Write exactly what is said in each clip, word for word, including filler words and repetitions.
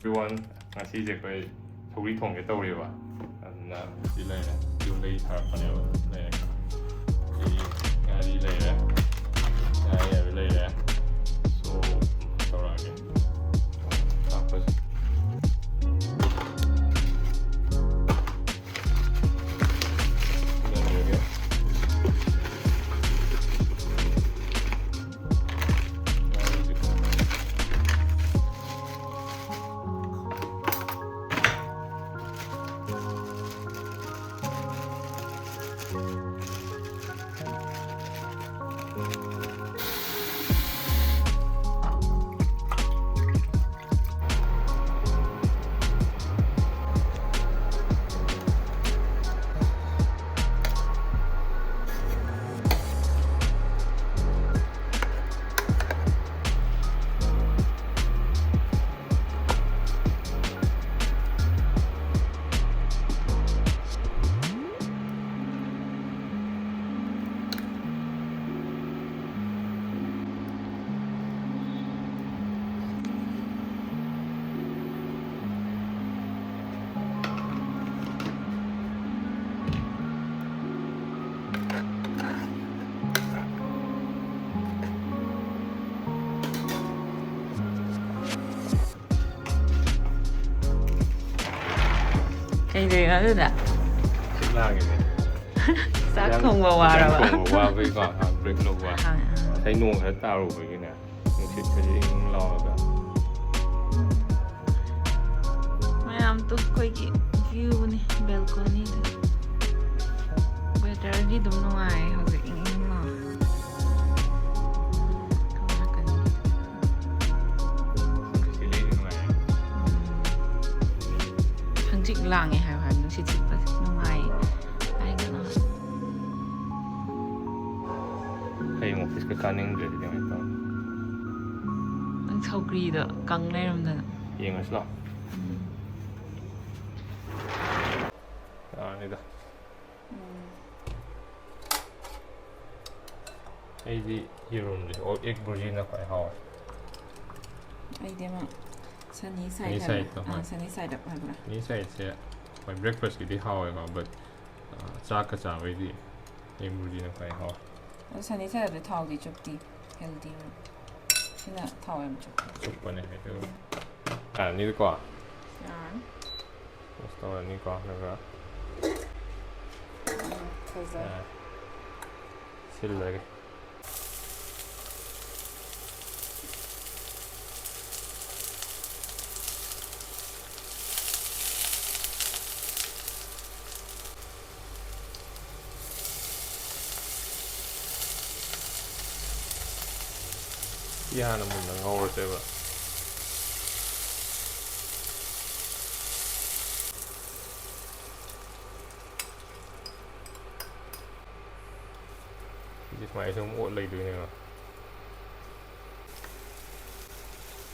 Everyone, ꯉꯁꯤꯁꯦ ꯑꯩꯈꯣꯏ ꯁꯧꯒ꯭ꯔꯤ ꯊꯣꯡꯒꯦ ꯇꯧꯔꯤꯕ꯫ ꯑꯗꯨꯅ ꯁꯤ ꯂꯩꯔꯦ, ꯌꯨꯝꯗꯒꯤ ꯊꯥꯔꯛꯄꯅꯦꯕ꯫ ꯂꯩꯔꯦ, ꯁꯤ ꯉꯥꯔꯤ ꯂꯩꯔꯦ, ꯉꯥ ꯑꯌꯥꯏꯕ ꯂꯩꯔꯦ꯫ So, ꯇꯧꯔꯛꯑꯒꯦ꯫ ꯊꯥꯛꯄꯁꯦ꯫ ꯁꯤꯗ ꯂꯩꯔꯦ꯫ ꯉꯥꯔꯤꯁꯦ꯫ ꯀꯩꯗꯧꯔꯤꯅꯣ ꯑꯗꯨꯗ? ꯁꯤꯠ ꯂꯥꯡꯉꯤꯅꯦ꯫ ꯆꯥꯛ ꯏꯟꯖꯥꯡ, ꯊꯣꯡꯕ ꯏꯟꯖꯥꯡ ꯋꯥꯔꯕ? ꯊꯣꯡꯕ ꯋꯥꯕꯒꯤꯀꯣ, ꯉꯥꯏꯍꯥꯛ break ꯂꯧꯕ꯫ ꯑꯥ, ꯑꯥ꯫ ꯉꯁꯥꯏ ꯅꯣꯡ ꯈꯔ ꯇꯥꯔꯨꯕꯒꯤꯅꯦ, ꯅꯨꯡꯁꯤꯠ ꯈꯔ ꯏꯪ ꯏꯪ ꯂꯥꯎꯔꯒ꯫ ꯃꯌꯥꯝꯗꯣ ꯑꯩꯈꯣꯏꯒꯤ view ꯅꯤ, balcony ꯗ꯫ Weather ꯗꯤ ꯑꯗꯨꯝ ꯅꯨꯡꯉꯥꯏꯌꯦ ꯍꯧꯖꯤꯛ, ꯏꯪ ꯏꯪ ꯂꯥꯎꯔꯦ꯫ ꯁꯣꯝ ꯅꯥꯀꯟꯒꯤ꯫ ꯁꯤꯗꯤ ꯅꯨꯡꯉꯥꯏꯔꯦ꯫ ꯎꯝ꯫ ꯍꯪꯆꯤꯠ ꯂꯥꯡꯉꯦ ꯍꯥꯏꯌꯣ ꯍꯥꯏꯕ, ꯅꯨꯡꯁꯤꯠ ꯁꯤꯠꯄꯁꯦ ꯅꯨꯡꯉꯥꯏꯌꯦ ꯍꯥꯏꯒꯅꯣ ꯍꯥꯏꯕ꯫ ꯍꯌꯦꯡ office ꯀ ꯀꯥꯅꯤꯡꯗ꯭ꯔꯗꯤ ꯀꯃꯥꯏꯅ ꯇꯧꯅꯤ? ꯅꯪ ꯁꯧꯒ꯭ꯔꯤꯗꯣ ꯀꯪ ꯂꯩꯔꯝꯗꯅ꯫ ꯌꯦꯡꯉꯁꯤ ꯂꯥꯛꯑꯣ꯫ ꯎꯝ꯫ ꯌꯥꯔꯅꯤꯗ꯫ ꯎꯝ꯫ ꯑꯩꯗꯤ ꯌꯦꯔꯨꯝꯁꯦ, ꯑꯣ, egg ꯕꯨꯔꯖꯤꯅ ꯈ꯭ꯋꯥꯏ ꯍꯥꯎꯋꯦ꯫ ꯑꯩꯗꯤ ꯑꯃ Sunny side Sunny ꯍꯥꯏꯕ꯭ꯔꯥ? side ꯇꯣ, ꯑꯥ, ꯍꯣꯏ꯫ Sunny side up ꯍꯥꯏꯕ꯭ꯔꯥ? Sunny side ꯁꯦ ꯍꯣꯏ, breakfast ꯀꯤꯗꯤ ꯍꯥꯎꯋꯦꯀꯣ, but ꯆꯥꯛꯀ ꯆꯥꯕꯩꯗꯤ ꯌꯦꯟ ꯕꯨꯔꯖꯤꯅ ꯈ꯭ꯋꯥꯏ ꯍꯥꯎꯋꯦ꯫ ꯑꯗꯣ Sunny side ꯗꯤ ꯊꯥꯎꯗꯤ ꯆꯨꯞꯇꯤ, healthy ꯑꯣꯏ꯫ ꯁꯤꯅ ꯊꯥꯎ ꯌꯥꯝ ꯆꯨꯞꯄꯤ꯫ ꯆꯨꯞꯄꯅꯦ ꯍꯥꯏꯗꯣ꯫ ꯌꯥꯔꯅꯤꯗꯀꯣ? ꯌꯥꯔꯅꯤ꯫ Toast ꯇꯧꯔꯅꯤꯀꯣ, ꯑꯗꯨꯒ ꯎꯝ, ꯐꯖꯔꯦ꯫ ꯑꯥ, ꯁꯤꯜꯂꯒꯦ꯫ ꯁꯤ ꯍꯥꯟꯅ ꯃꯨꯟꯅ ꯉꯧꯔꯁꯦꯕ꯫ ꯁꯤꯗꯤ ꯁꯨꯃꯥꯏꯅ ꯁꯨꯝ ꯑꯣꯠ ꯂꯩꯗꯣꯏꯅꯦꯕ꯫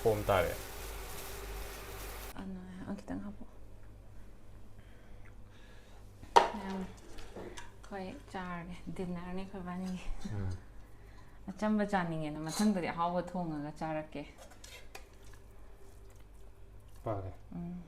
ꯐꯣꯝ ꯇꯥꯔꯦ꯫ ꯑꯅ-, ꯑ, ꯈꯤꯇꯪ ꯍꯥꯞꯄꯛꯑꯣ꯫ ꯃꯌꯥꯝ ꯑꯩꯈꯣꯏ ꯆꯥꯔꯒꯦ꯫ Dinner ꯅꯤ ꯑꯩꯈꯣꯏ ꯏꯕꯥꯅꯤꯒꯤ꯫ ꯎꯝ꯫ ꯑꯆꯝꯕ ꯆꯥꯅꯤꯡꯉꯦꯅ ꯃꯊꯪꯗꯗꯤ ꯑꯍꯥꯎꯕ ꯊꯣꯡꯉꯒ ꯆꯥꯔꯛꯀꯦ꯫ ꯐꯔꯦ꯫ ꯎꯝ꯫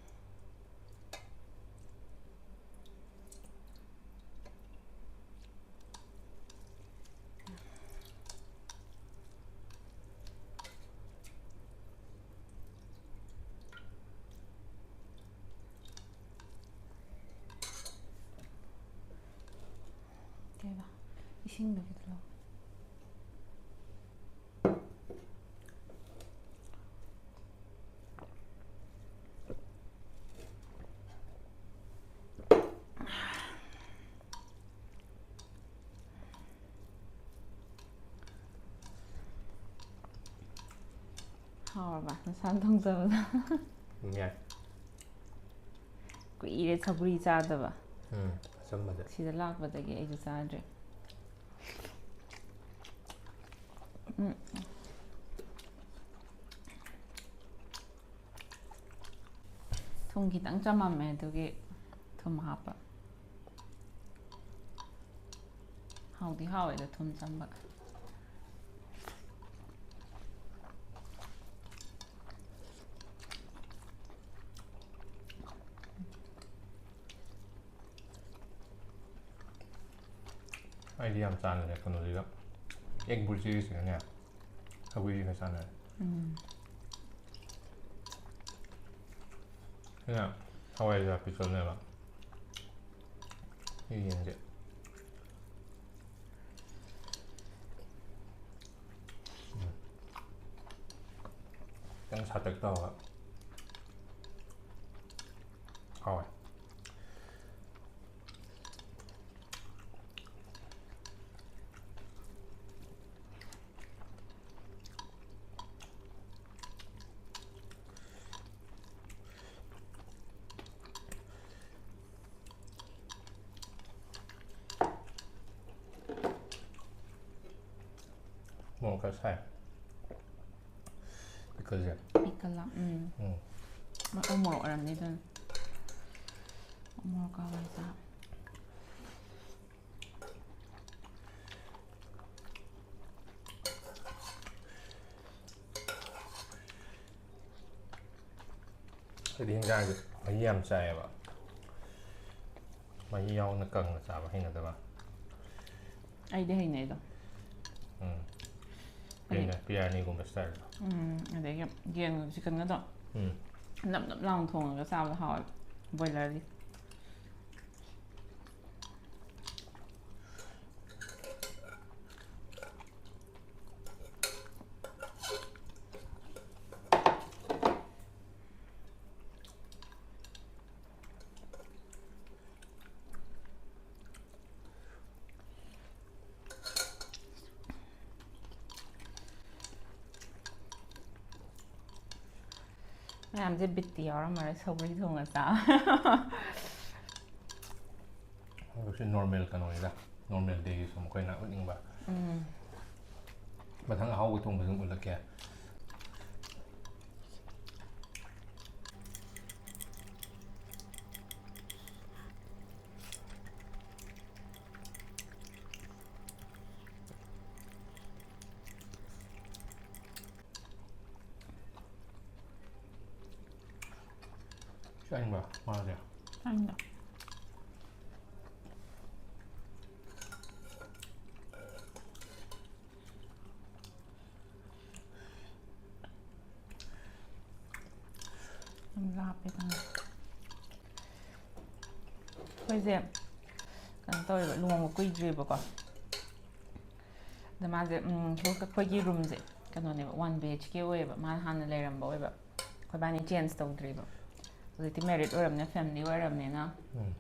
ꯀꯩꯕ? ꯏꯁꯤꯡꯗꯣ ꯈꯤꯇ ꯂꯧ꯫ ꯍꯥꯎꯔꯕ? ꯅꯁꯥꯅ ꯊꯣꯡꯖꯕꯗꯣ꯫ ꯎꯝ, ꯌꯥꯏ꯫ ꯀꯨꯏꯔꯦ ꯁꯧꯒ꯭ꯔꯤ ꯆꯥꯗꯕ꯫ ꯎꯝ, ꯑꯆꯝꯕꯗ꯫ ꯁꯤꯗ ꯂꯥꯛꯄꯗꯒꯤ ꯑꯩꯁꯨ ꯆꯥꯗ꯭ꯔꯦ꯫ ꯎꯝ꯫ ꯊꯨꯝ ꯈꯤꯇꯪ ꯆꯝꯃꯝꯃꯦ, ꯑꯗꯨꯒꯤ ꯊꯨꯝ ꯍꯥꯞꯄ꯫ ꯍꯥꯎꯗꯤ ꯍꯥꯎꯋꯦꯗ ꯊꯨꯝ ꯆꯝꯕ꯫ ꯑꯩꯗꯤ ꯌꯥꯝ ꯆꯥꯟꯅꯔꯦ ꯀꯩꯅꯣꯁꯤꯒ, ꯑꯦꯛ ꯕꯨꯔꯖꯤꯒꯤꯁꯤꯒꯅꯦ, ꯁꯧꯒ꯭ꯔꯤꯒ ꯆꯥꯟꯅꯔꯦ꯫ ꯎꯝ꯫ ꯁꯤꯅ ꯍꯋꯥꯏꯖꯥꯔ ꯄꯤꯀꯜꯅꯦꯕ꯫ ꯁꯤ ꯌꯦꯟꯁꯦ꯫ ꯎꯝ꯫ ꯈꯤꯇꯪ ꯁꯥꯇꯛ ꯇꯧꯔꯒ ꯍꯥꯎꯋꯦ꯫ ꯃꯣꯔꯣꯛ ꯈꯔ ꯁꯥꯏ꯫ ꯄꯤꯀꯜꯁꯦ꯫ ꯄꯤꯀꯜꯂ? ꯎꯝ꯫ ꯎꯝ꯫ ꯃ-, ꯎ ꯃꯣꯔꯣꯛ ꯑꯣꯏꯔꯝꯅꯤ ꯑꯗꯨꯅ꯫ ꯎ ꯃꯣꯔꯣꯛꯀ ꯍꯋꯥꯏꯖꯥꯔ꯫ ꯑꯩꯗꯤ ꯍꯤꯟꯖꯥꯡꯁꯦ ꯃꯍꯤ ꯌꯥꯝ ꯆꯥꯏꯌꯦꯕ꯫ ꯃꯍꯤ ꯌꯥꯎꯅ ꯀꯪꯅ ꯆꯥꯕ ꯍꯩꯅꯗꯕ꯫ ꯑꯩꯗꯤ ꯍꯩꯅꯩ ꯑꯗꯣ꯫ ꯎꯝ꯫ ꯍꯥꯏꯗꯤ ꯕꯤꯔꯌꯥꯅꯤ-, ꯕꯤꯔꯌꯥꯅꯤꯒꯨꯝꯕ style꯫ ꯎꯝ, ꯑꯗꯒꯤ ꯌꯦꯟꯒ ꯆꯤꯛꯀꯟꯒꯗꯣ ꯎꯝ꯫ ꯅꯞ ꯅꯞ ꯂꯥꯎꯅ ꯊꯣꯡꯉꯒ ꯆꯥꯕꯗꯣ ꯍꯥꯎꯋꯦꯕ, ꯕꯣꯏꯂꯔꯗꯤ꯫ ꯃꯌꯥꯝꯁꯦ ꯕꯤꯠꯇꯤ ꯌꯥꯎꯔꯝꯃꯔꯣꯏ ꯁꯧꯒ꯭ꯔꯤ ꯊꯣꯡꯉ ꯆꯥꯕ꯫ ꯑꯗꯨ ꯁꯤ normal ꯀꯩꯅꯣꯅꯤꯗ, normal dayꯒꯤ ꯁꯨꯝ ꯑꯩꯈꯣꯏꯅ ꯎꯠꯅꯤꯡꯕ꯫ ꯎꯝ꯫ ꯃꯊꯪ ꯑꯍꯥꯎꯕ ꯊꯣꯡꯕꯗ ꯑꯗꯨꯝ ꯎꯠꯂꯛꯀꯦ꯫ ꯆꯥꯅꯤꯡꯕ꯭ꯔꯥ ꯃꯥꯁꯦ? ꯆꯥꯅꯤꯡꯗꯦ꯫ ꯌꯥꯝ ꯂꯥꯞꯄꯦ ꯈꯪꯉꯦ꯫ ꯑꯩꯈꯣꯏꯁꯦ ꯀꯩꯅꯣ ꯇꯧꯋꯦꯕ, ꯂꯨꯍꯣꯡꯕ ꯀꯨꯏꯗ꯭ꯔꯤꯕꯀꯣ꯫ ꯑꯗ ꯃꯥꯁꯦ, ꯎꯝ, ꯑꯩꯈꯣꯏꯒꯤ ꯔꯨꯝꯁꯦ ꯀꯩꯅꯣꯅꯦꯕ, ꯋꯥꯟ ꯕꯤ ꯑꯩꯆ ꯀꯦ ꯑꯣꯏꯌꯦꯕ, ꯃꯥꯅ ꯍꯥꯟꯅ ꯂꯩꯔꯝꯕ ꯑꯣꯏꯕ꯫ ꯑꯩꯈꯣꯏꯕꯥꯅꯤ ꯆꯦꯟꯖ ꯇꯧꯗ꯭ꯔꯤꯕ꯫ ꯍꯧꯖꯤꯛꯇꯤ ꯃꯦꯔꯤꯠ ꯑꯣꯏꯔꯕꯅꯤꯅ, ꯐꯦꯃꯤꯂꯤ ꯑꯣꯏꯔꯕꯅꯤꯅ, ꯎꯝ꯫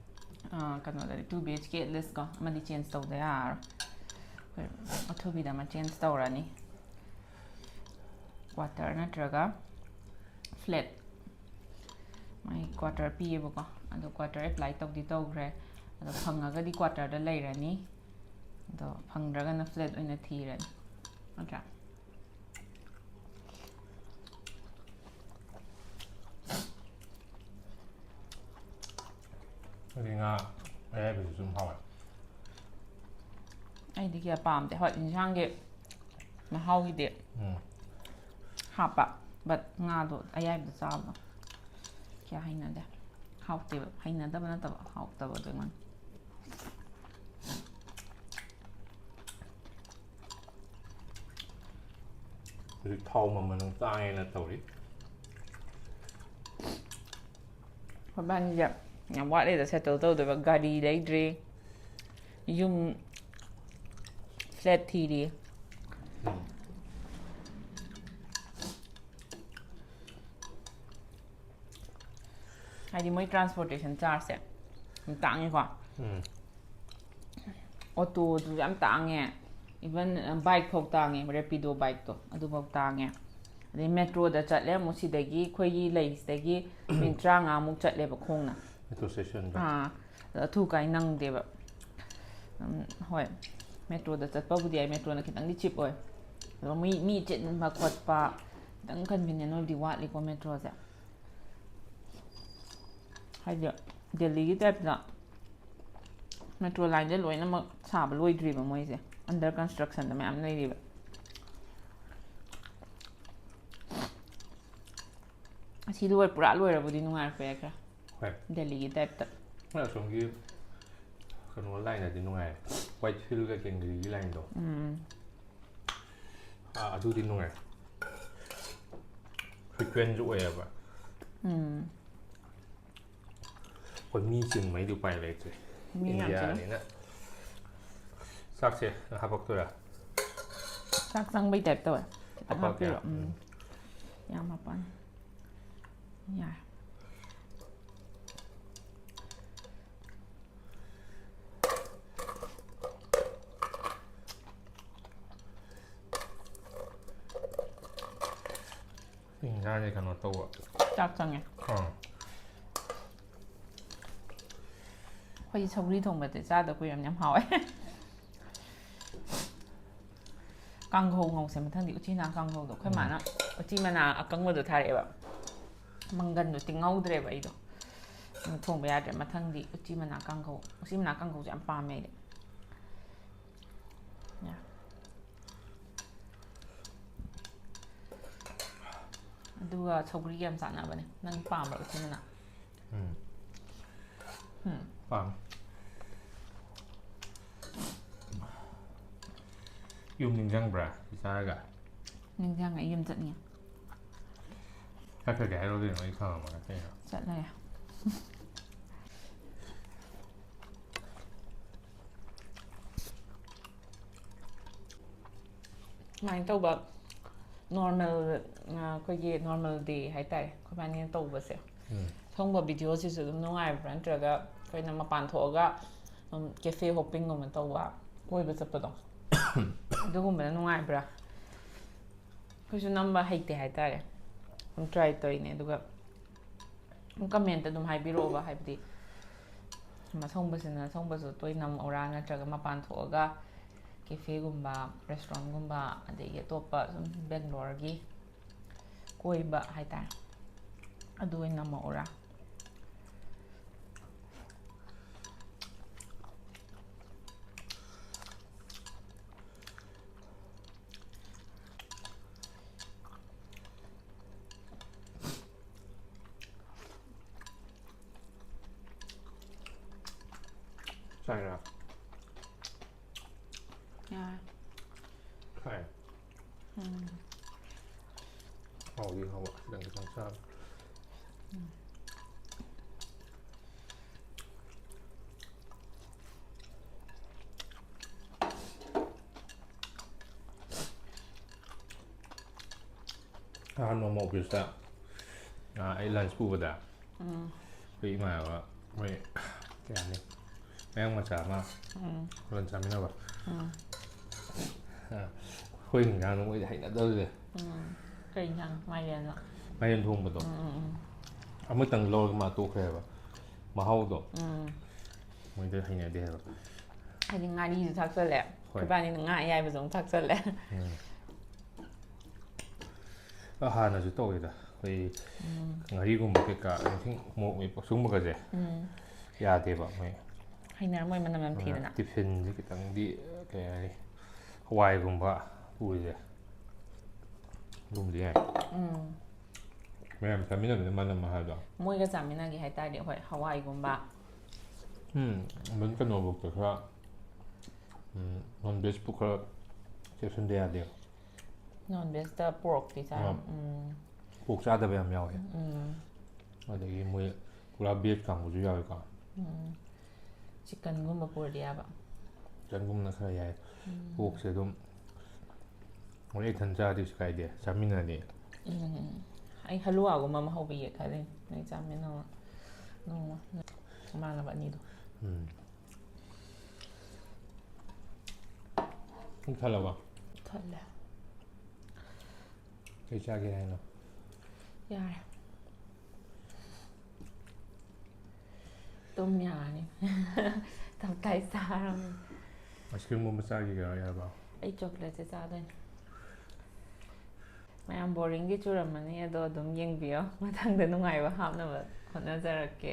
ꯑꯥ, ꯀꯩꯅꯣꯗꯗꯤ two B H K at least ꯀꯣ ꯑꯃꯗꯤ ꯆꯦꯟꯖ ꯇꯧꯗ ꯌꯥꯔꯔꯣꯏ꯫ ꯑꯩꯈꯣꯏ ꯑꯊꯨꯕꯤꯗ ꯑꯃ ꯆꯦꯟꯖ ꯇꯧꯔꯅꯤ꯫ ꯀ꯭ꯋꯥꯇꯔ ꯅꯠꯇ꯭ꯔꯒ ꯐ꯭ꯂꯦꯠ꯫ ꯃꯥꯏ ꯀ꯭ꯋꯥꯇꯔ ꯄꯤꯌꯦꯕꯀꯣ꯫ ꯑꯗꯣ ꯀ꯭ꯋꯥꯇꯔ ꯑꯦꯄ꯭ꯂꯥꯏ ꯇꯧꯗꯤ ꯇꯧꯈ꯭ꯔꯦ꯫ ꯑꯗꯣ ꯐꯪꯉꯒꯗꯤ ꯀ꯭ꯋꯥꯇꯔꯗ ꯂꯩꯔꯅꯤ꯫ ꯑꯗꯣ ꯐꯪꯗ꯭ꯔꯒꯅ ꯐ꯭ꯂꯦꯠ ꯑꯣꯏꯅ ꯊꯤꯔꯅꯤ꯫ ꯅꯠꯇ꯭ꯔꯥ? ꯑꯗꯨꯗꯤ ꯉꯥ ꯑꯌꯥꯏꯕꯁꯤꯁꯨ ꯑꯗꯨꯝ ꯍꯥꯎꯋꯦ꯫ ꯑꯩꯗꯤ ꯀꯌꯥ ꯄꯥꯝꯗꯦ꯫ ꯍꯣꯏ, ꯏꯟꯁꯥꯡꯒꯤ ꯃꯍꯥꯎꯒꯤꯗꯤ ꯎꯝ꯫ ꯍꯥꯞꯄ, ꯕꯠ ꯉꯥꯗꯣ ꯑꯌꯥꯏꯕꯗ ꯆꯥꯕꯗꯣ ꯀꯌꯥ ꯍꯩꯅꯗꯦ꯫ ꯍꯥꯎꯇꯦꯕ꯫ ꯍꯩꯅꯗꯕ ꯅꯠꯇꯕ, ꯍꯥꯎꯇꯕꯗꯣ ꯑꯩꯉꯣꯟꯗ꯫ ꯍꯧꯖꯤꯛ ꯊꯥꯎ ꯃꯃꯜ ꯑꯃꯨꯛ ꯇꯥꯡꯉꯦꯅ ꯇꯧꯔꯤ꯫ ꯃꯕꯥꯅꯤꯁꯦ ꯌꯥꯝ ꯋꯥꯠꯂꯤꯗ ꯁꯦꯇꯜ ꯇꯧꯗꯣꯏꯕ꯫ ꯒꯥꯔꯤ ꯂꯩꯗ꯭ꯔꯤ, ꯌꯨꯝ ꯐ꯭ꯂꯦꯠ ꯊꯤꯔꯤ꯫ ꯍꯥꯏꯗꯤ ꯃꯣꯏ ꯇ꯭ꯔꯥꯟꯁꯄꯣꯔꯇꯦꯁꯟ ꯆꯥꯔꯖꯁꯦ ꯌꯥꯝ ꯇꯥꯡꯉꯤꯀꯣ꯫ ꯎꯝ꯫ ꯑꯣꯇꯣꯗꯨꯁꯨ ꯌꯥꯝ ꯇꯥꯡꯉꯦ, ꯏꯚꯟ ꯕꯥꯏꯛ ꯐꯥꯎ ꯇꯥꯡꯉꯦ, ꯔꯦꯄꯤꯗꯣ ꯕꯥꯏꯛꯇꯣ ꯑꯗꯨꯐꯥꯎ ꯇꯥꯡꯉꯦ꯫ ꯑꯗꯩ ꯃꯦꯇ꯭ꯔꯣꯗ ꯆꯠꯂꯦ ꯑꯃꯨꯛ, ꯁꯤꯗꯒꯤ ꯑꯩꯈꯣꯏꯒꯤ ꯂꯩꯁꯤꯗꯒꯤ ꯃꯤꯅꯤꯠ ꯇꯔꯥꯃꯉꯥꯃꯨꯛ ꯆꯠꯂꯦꯕ ꯈꯣꯡꯅ꯫ ꯃꯦꯇ꯭ꯔꯣ ꯁ꯭ꯇꯦꯁꯟꯗ꯫ ꯑꯥ, ꯑꯗꯣ ꯑꯊꯨ ꯀꯥꯏ ꯅꯪꯗꯦꯕ꯫ ꯎꯝ, ꯍꯣꯏ, ꯃꯦꯇ꯭ꯔꯣꯗ ꯆꯠꯄꯕꯨꯗꯤ ꯌꯥꯏ, ꯃꯦꯇ꯭ꯔꯣꯅ ꯈꯤꯇꯪꯗꯤ ꯆꯤꯞ ꯑꯣꯏ꯫ ꯑꯗꯣ ꯃꯤ, ꯃꯤ ꯆꯤꯟꯕ ꯈꯣꯠꯄ, ꯈꯤꯇꯪ ꯀꯟꯚꯤꯅꯤꯌꯦꯟ ꯑꯣꯏꯕꯗꯤ ꯋꯥꯠꯂꯤꯀꯣ ꯃꯦꯇ꯭ꯔꯣꯁꯦ꯫ ꯍꯥꯏꯗꯤ ꯗꯦꯜꯂꯤꯒꯤ ꯇꯥꯏꯞꯇ ꯃꯦꯇ꯭ꯔꯣ ꯂꯥꯏꯟꯁꯦ ꯂꯣꯏꯅꯃꯛ ꯁꯥꯕ ꯂꯣꯏꯗ꯭ꯔꯤꯕ ꯃꯣꯏꯁꯦ, ꯑꯟꯗꯔ ꯀꯟꯁꯇ꯭ꯔꯛꯁꯟꯗ ꯃꯌꯥꯝ ꯂꯩꯔꯤꯕ꯫ ꯑꯁꯤ ꯂꯣꯏ, ꯄꯨꯔꯥ ꯂꯣꯏꯔꯕꯨꯗꯤ ꯅꯨꯡꯉꯥꯏꯔꯛꯄ ꯌꯥꯏ ꯈꯔ, ꯍꯣꯏ꯫ ꯗꯦꯜꯂꯤꯒꯤ ꯇꯥꯏꯞꯇ꯫ ꯍꯣꯏ, ꯑꯁꯣꯝꯒꯤ ꯀꯩꯅꯣ ꯂꯥꯏꯟꯗꯗꯤ ꯅꯨꯡꯉꯥꯏꯔꯦ, ꯋꯥꯏꯠ ꯐꯤꯜꯒ ꯀꯦꯡꯒ꯭ꯔꯤꯒꯤ ꯂꯥꯏꯟꯗꯣ꯫ ꯎꯝ꯫ ꯑꯥ, ꯑꯗꯨꯗꯤ ꯅꯨꯡꯉꯥꯏ꯫ ꯐ꯭ꯔꯤꯀ꯭ꯋꯦꯟꯁꯨ ꯑꯣꯏꯌꯦꯕ꯫ ꯎꯝ꯫ ꯑꯩꯈꯣꯏ ꯃꯤ ꯆꯤꯟꯕꯩꯗꯤ ꯎꯄꯥꯏ ꯂꯩꯇ꯭ꯔꯦ꯫ ꯃꯤ ꯌꯥꯝ ꯆꯤꯜꯂꯦ꯫ ꯏꯟꯗꯤꯌꯥꯅꯤꯅ꯫ ꯆꯥꯛꯁꯦ ꯍꯥꯄꯛꯇꯣꯏꯔꯥ? ꯆꯥꯛ ꯆꯪꯕꯩ ꯇꯥꯏꯞ ꯇꯧꯋꯦ꯫ ꯈꯤꯇꯪ ꯍꯥꯄꯛꯀꯦ꯫ ꯍꯥꯞꯄꯤꯔꯣ꯫ ꯎꯝ꯫ ꯌꯥꯝ ꯍꯥꯞꯄꯛꯑꯅꯨ꯫ ꯌꯥꯔꯦ꯫ ꯏꯟꯖꯥꯡꯁꯦ ꯀꯩꯅꯣ ꯇꯧꯕ꯫ ꯆꯥꯛ ꯆꯪꯉꯦ꯫ ꯑꯥ꯫ ꯑꯩꯈꯣꯏꯗꯤ ꯁꯧꯒ꯭ꯔꯤ ꯊꯣꯡꯕꯗꯤ ꯆꯥꯗ ꯀꯨꯏꯔꯕꯅꯤꯅ ꯌꯥꯝ ꯍꯥꯎꯋꯦ꯫ ꯀꯥꯡꯍꯧ ꯉꯧꯁꯦ ꯃꯊꯪꯗꯤ, ꯎꯆꯤꯅꯥ ꯀꯥꯡꯍꯧꯗꯣ꯫ ꯑꯩꯈꯣꯏ ꯎꯝ꯫ ꯃꯥꯅ ꯎꯆꯤ ꯃꯅꯥ ꯑꯀꯪꯕꯗꯣ ꯊꯥꯔꯛꯑꯦꯕ꯫ ꯃꯪꯒꯟꯗꯣ ꯇꯤꯡꯍꯧꯗ꯭ꯔꯦꯕ ꯑꯩꯗꯣ꯫ ꯑꯗꯨ ꯊꯣꯡꯕ ꯌꯥꯗ꯭ꯔꯦ꯫ ꯃꯊꯪꯗꯤ ꯎꯆꯤ ꯃꯅꯥ ꯀꯥꯡꯍꯧ, ꯎꯆꯤ ꯃꯅꯥ ꯀꯥꯡꯍꯧꯁꯦ ꯌꯥꯝ ꯄꯥꯝꯃꯦ ꯑꯩꯗꯤ꯫ ꯌꯥ꯫ ꯑꯗꯨꯒ ꯁꯧꯒ꯭ꯔꯤꯒ ꯌꯥꯝ ꯆꯥꯟꯅꯕꯅꯦ꯫ ꯅꯪ ꯄꯥꯝꯕ꯭ꯔꯥ ꯎꯆꯤ ꯃꯅꯥ? ꯎꯝ꯫ ꯎꯝ꯫ ꯄꯥꯝꯃꯦ꯫ ꯌꯨꯝ ꯅꯤꯡꯁꯤꯡꯕ꯭ꯔꯥ ꯁꯤ ꯆꯥꯔꯒ? ꯅꯤꯡꯁꯤꯡꯉꯦ, ꯌꯨꯝ ꯆꯠꯅꯤꯡꯉꯦ꯫ ꯆꯠꯈ꯭ꯔꯒꯦ ꯍꯥꯏꯔꯣ ꯀꯩꯅꯣ, ꯑꯩ ꯈꯪꯉꯝꯃꯒ ꯀꯩꯅꯣ꯫ ꯆꯠꯂꯒꯦ꯫ ꯁꯨꯃꯥꯏꯅ ꯇꯧꯕ normal, ꯑꯩꯈꯣꯏꯒꯤ normal day ꯍꯥꯏꯇꯥꯔꯦ, ꯑꯩꯈꯣꯏꯕꯥꯅꯤꯅ ꯇꯧꯕꯁꯦ꯫ ꯎꯝ꯫ ꯁꯤꯒꯨꯝꯕ videoꯁꯤꯁꯨ ꯑꯗꯨꯝ ꯅꯨꯡꯉꯥꯏꯕ꯭ꯔꯥ, ꯅꯠꯇ꯭ꯔꯒ ꯑꯩꯈꯣꯏꯅ ꯃꯄꯥꯟ ꯊꯣꯛꯑꯒ ꯁꯨꯝ cafe hoppingꯒꯨꯝꯕ ꯇꯧꯕ, ꯀꯣꯏꯕ ꯆꯠꯄꯗꯣ, ꯑꯗꯨꯒꯨꯝꯕꯅ ꯅꯨꯡꯉꯥꯏꯕ꯭ꯔꯥ? ꯑꯩꯈꯣꯏꯁꯨ ꯅꯝꯕ ꯍꯩꯇꯦ ꯍꯥꯏꯇꯥꯔꯦ꯫ ꯑꯗꯨꯝ try ꯇꯧꯔꯤꯅꯦ꯫ ꯑꯗꯨꯒ ꯑꯗꯨꯝ commentꯇ ꯑꯗꯨꯝ ꯍꯥꯏꯕꯤꯔꯛꯑꯣꯕ, ꯍꯥꯏꯕꯗꯤ ꯑꯁꯣꯡꯕꯁꯤꯅ ꯑꯁꯣꯡꯕꯁꯨ ꯇꯣꯏ ꯅꯝꯃꯛꯎꯔꯥ, ꯅꯠꯇ꯭ꯔꯒ ꯃꯄꯥꯟ ꯊꯣꯛꯑꯒ cafeꯒꯨꯝꯕ, restaurantꯒꯨꯝꯕ, ꯑꯗꯒꯤ ꯑꯇꯣꯞꯄ ꯁꯨꯝ Bangaloreꯒꯤ ꯀꯣꯏꯕ ꯍꯥꯏꯇꯥꯔꯦ, ꯑꯗꯨ ꯑꯣꯏꯅ ꯅꯝꯃꯛꯎꯔꯥ? ꯆꯥꯏꯔꯥ? ꯌꯥꯔꯦ꯫ ꯆꯥꯏ꯫ ꯎꯝ꯫ ꯍꯥꯎꯗꯤ ꯍꯥꯎꯕ, ꯈꯤꯇꯪ ꯈꯤꯇꯪ ꯆꯥꯕ꯫ ꯅꯍꯥꯟ ꯅꯣꯡꯃ ꯑꯣꯐꯤꯁꯇ, ꯑꯥ, ꯑꯩ ꯂꯟꯁ ꯄꯨꯕꯗ, ꯑꯩꯈꯣꯏ ꯏꯃꯥꯟꯅꯕ ꯃꯣꯏ, ꯀꯩ ꯍꯥꯏꯅꯤ, ꯃꯌꯥꯡ ꯃꯆꯥ ꯑꯃ ꯂꯟꯁ ꯆꯥꯃꯤꯟꯅꯕ꯫ ꯑꯥ, ꯑꯩꯈꯣꯏ ꯍꯤꯟꯖꯥꯡꯗꯣ ꯃꯣꯏꯗꯤ ꯍꯩꯅꯗꯕꯁꯦ꯫ ꯀꯩ ꯏꯟꯖꯥꯡ? ꯃꯥꯏꯔꯦꯟꯂꯣ? ꯃꯥꯏꯔꯦꯟ ꯊꯣꯡꯕꯗꯣ꯫ ꯎꯝ, ꯎꯝ, ꯎꯝ꯫ ꯑꯃꯇꯪ ꯂꯧꯔꯒ ꯃꯥ ꯇꯣꯛꯈ꯭ꯔꯦꯕ꯫ ꯃꯍꯥꯎꯗꯣ ꯎꯝ꯫ ꯃꯣꯏꯗ ꯍꯩꯅꯗꯦ ꯍꯥꯏꯕ꯫ ꯍꯥꯏꯗꯤ ꯉꯥꯔꯤꯁꯨ ꯊꯥꯛꯆꯜꯂꯦ꯫ ꯍꯣꯏ꯫ ꯑꯩꯈꯣꯏꯕꯥꯅꯤꯅ ꯉꯥ ꯑꯌꯥꯏꯕꯁꯨ ꯑꯃꯨꯛ ꯊꯥꯛꯆꯜꯂꯦ꯫ ꯎꯝ꯫ ꯑ, ꯍꯥꯟꯅꯁꯨ ꯇꯧꯋꯦꯗ꯫ ꯑꯩꯈꯣꯏ ꯎꯝ꯫ ꯉꯥꯔꯤꯒꯨꯝꯕ ꯀꯩꯀꯥ, anything, ꯃꯣꯔꯣꯛ ꯃꯦꯠꯄ ꯁꯨꯒꯨꯝꯕꯒꯁꯦ ꯎꯝ꯫ ꯌꯥꯗꯦꯕ ꯃꯣꯏ꯫ ꯍꯩꯅꯔꯝꯃꯣꯏ, ꯃꯅꯝ ꯌꯥꯝ ꯑꯗꯨꯅ ꯊꯤꯗꯅ꯫ ꯇꯤꯐꯤꯟꯁꯦ ꯈꯤꯇꯪꯗꯤ, ꯀꯩ ꯍꯥꯏꯅꯤ, ꯍꯋꯥꯏꯒꯨꯝꯕ ꯄꯨꯔꯤꯁꯦ ꯑꯗꯨꯝꯗꯤ ꯌꯥꯏ꯫ ꯎꯝ꯫ ꯃꯌꯥꯝ ꯆꯥꯃꯤꯟꯅꯕꯅꯤꯅ ꯃꯅꯝ ꯃꯍꯥꯗꯣ꯫ ꯃꯣꯏꯒ ꯆꯥꯃꯤꯟꯅꯒꯦ ꯍꯥꯏꯇꯥꯔꯗꯤ, ꯍꯣꯏ, ꯍꯋꯥꯏꯒꯨꯝꯕ꯫ ꯎꯝ, ꯑꯗꯨꯝ ꯀꯩꯅꯣꯐꯧꯗ ꯈꯔ, ꯎꯝ, non vegꯄꯨ ꯈꯔ ꯆꯦꯛꯁꯤꯟꯗ ꯌꯥꯗꯦ꯫ Non vegꯇ porkꯇꯤ ꯆꯥꯔꯝ-, ꯑꯥ꯫ ꯎꯝ꯫ Pork ꯆꯥꯗꯕ ꯌꯥꯝ ꯌꯥꯎꯋꯦ꯫ ꯎꯝ꯫ ꯑꯗꯒꯤ ꯃꯣꯏ ꯄꯨꯔꯥ veg ꯀꯥꯡꯕꯨꯁꯨ ꯌꯥꯎꯋꯦꯀꯣ꯫ ꯎꯝ꯫ Chickenꯒꯨꯝꯕ ꯄꯨꯔꯗꯤ ꯌꯥꯕ꯫ Chickenꯒꯨꯝꯕꯅ ꯈꯔ ꯌꯥꯏ꯫ ꯎꯝ꯫ Porkꯁꯦ ꯑꯗꯨꯝ ꯍꯣꯔꯦꯟ ꯏꯊꯟ ꯆꯥꯔꯗꯤ ꯀꯩꯁꯨ ꯀꯥꯏꯗꯦ, ꯆꯥꯃꯤꯟꯅꯔꯗꯤ꯫ ꯎꯝ꯫ ꯑꯩ ꯍꯜꯂꯨꯋꯥꯒꯨꯝꯕ ꯑꯃ ꯍꯧꯕꯤꯒꯦ ꯈꯜꯂꯤ, ꯅꯣꯏ ꯆꯥꯃꯤꯟꯅꯕ ꯅꯣꯡꯃ, ꯏꯃꯥꯟꯅꯕ ꯑꯅꯤꯗꯣ꯫ ꯎꯝ꯫ ꯄꯨꯛ ꯊꯜꯂꯕꯣ? ꯊꯜꯂꯦ꯫ ꯀꯩ ꯆꯥꯒꯦ ꯍꯥꯏꯅꯣ? ꯌꯥꯔꯦ꯫ ꯇꯨꯝ ꯌꯥꯔꯅꯤ꯫ ꯇꯞꯇꯥꯏ ꯆꯥꯔꯕꯅꯤ꯫ Ice creamꯒꯨꯝꯕ ꯆꯥꯈꯤꯒꯦꯔꯣ, ꯌꯥꯔꯕꯣ? ꯑꯩ chocolateꯁꯦ ꯆꯥꯗꯣꯏꯅꯦ꯫ ꯃꯌꯥꯝ boringꯗꯤ ꯆꯨꯔꯝꯃꯅꯤ, ꯑꯗꯣ ꯑꯗꯨꯝ ꯌꯦꯡꯕꯤꯌꯣ꯫ ꯃꯊꯪꯗ ꯅꯨꯡꯉꯥꯏꯕ ꯍꯥꯞꯅꯕ ꯍꯣꯠꯅꯖꯔꯛꯀꯦ꯫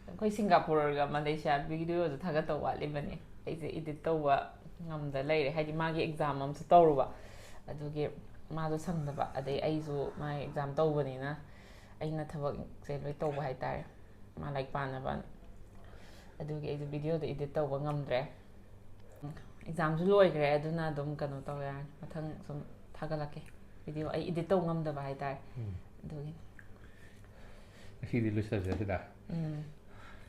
ꯑꯩꯈꯣꯏ ꯁꯤꯡꯒꯥꯄꯨꯔꯒ ꯃꯂꯦꯁꯤꯌꯥ videoꯗꯣ ꯊꯥꯒꯠꯇꯧ ꯋꯥꯠꯂꯤꯕꯅꯤ꯫ ꯑꯩꯁꯦ edit ꯇꯧꯕ ꯉꯝꯗ ꯂꯩꯔꯦ, ꯍꯥꯏꯗꯤ ꯃꯥꯒꯤ exam ꯑꯃꯁꯨ ꯇꯧꯔꯨꯕ꯫ ꯑꯗꯨꯒꯤ ꯃꯥꯁꯨ ꯁꯪꯗꯕ, ꯑꯗꯩ ꯑꯩꯁꯨ ꯃꯥꯒꯤ exam ꯇꯧꯕꯅꯤꯅ ꯑꯩꯅ ꯊꯕꯛꯁꯦ ꯂꯣꯏ ꯇꯧꯕ ꯍꯥꯏꯇꯥꯔꯦ, ꯃꯥ ꯂꯥꯏꯔꯤꯛ ꯄꯥꯅꯕꯅ꯫ ꯑꯗꯨꯒꯤ ꯑꯩꯁꯨ videoꯗꯣ edit ꯇꯧꯕ ꯉꯝꯗ꯭ꯔꯦ꯫ Examꯁꯨ ꯂꯣꯏꯈ꯭ꯔꯦ, ꯑꯗꯨꯅ ꯑꯗꯨꯝ ꯀꯩꯅꯣ ꯇꯧ ꯌꯥꯔꯅꯤ, ꯃꯊꯪ ꯁꯨꯝ ꯊꯥꯒꯠꯂꯛꯀꯦ꯫ Video ꯑꯩ edit ꯇꯧ ꯉꯝꯗꯕ ꯍꯥꯏꯇꯥꯔꯦ꯫ ꯎꯝ꯫ ꯑꯗꯨꯒꯤ꯫ ꯁꯤꯗꯤ ꯂꯣꯏꯁꯤꯜꯂꯁꯦ ꯁꯤꯗ꯫ ꯎꯝ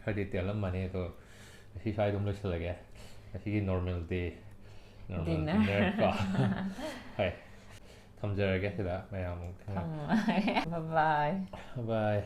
ꯈꯔꯗꯤ ꯇꯦꯜꯂꯝꯃꯅꯤ ꯑꯗꯣ ꯉꯁꯤ ꯁ꯭ꯋꯥꯏ ꯑꯗꯨꯝ ꯂꯣꯏꯁꯤꯜꯂꯒꯦ꯫ ꯉꯁꯤꯒꯤ normal day, normal Dinner. Dinner ꯀꯣ꯫ ꯍꯣꯏ, ꯊꯝꯖꯔꯒꯦ ꯁꯤꯗ ꯃꯌꯥꯝ꯫ ꯊꯝꯃꯒꯦ. Bye bye. Bye.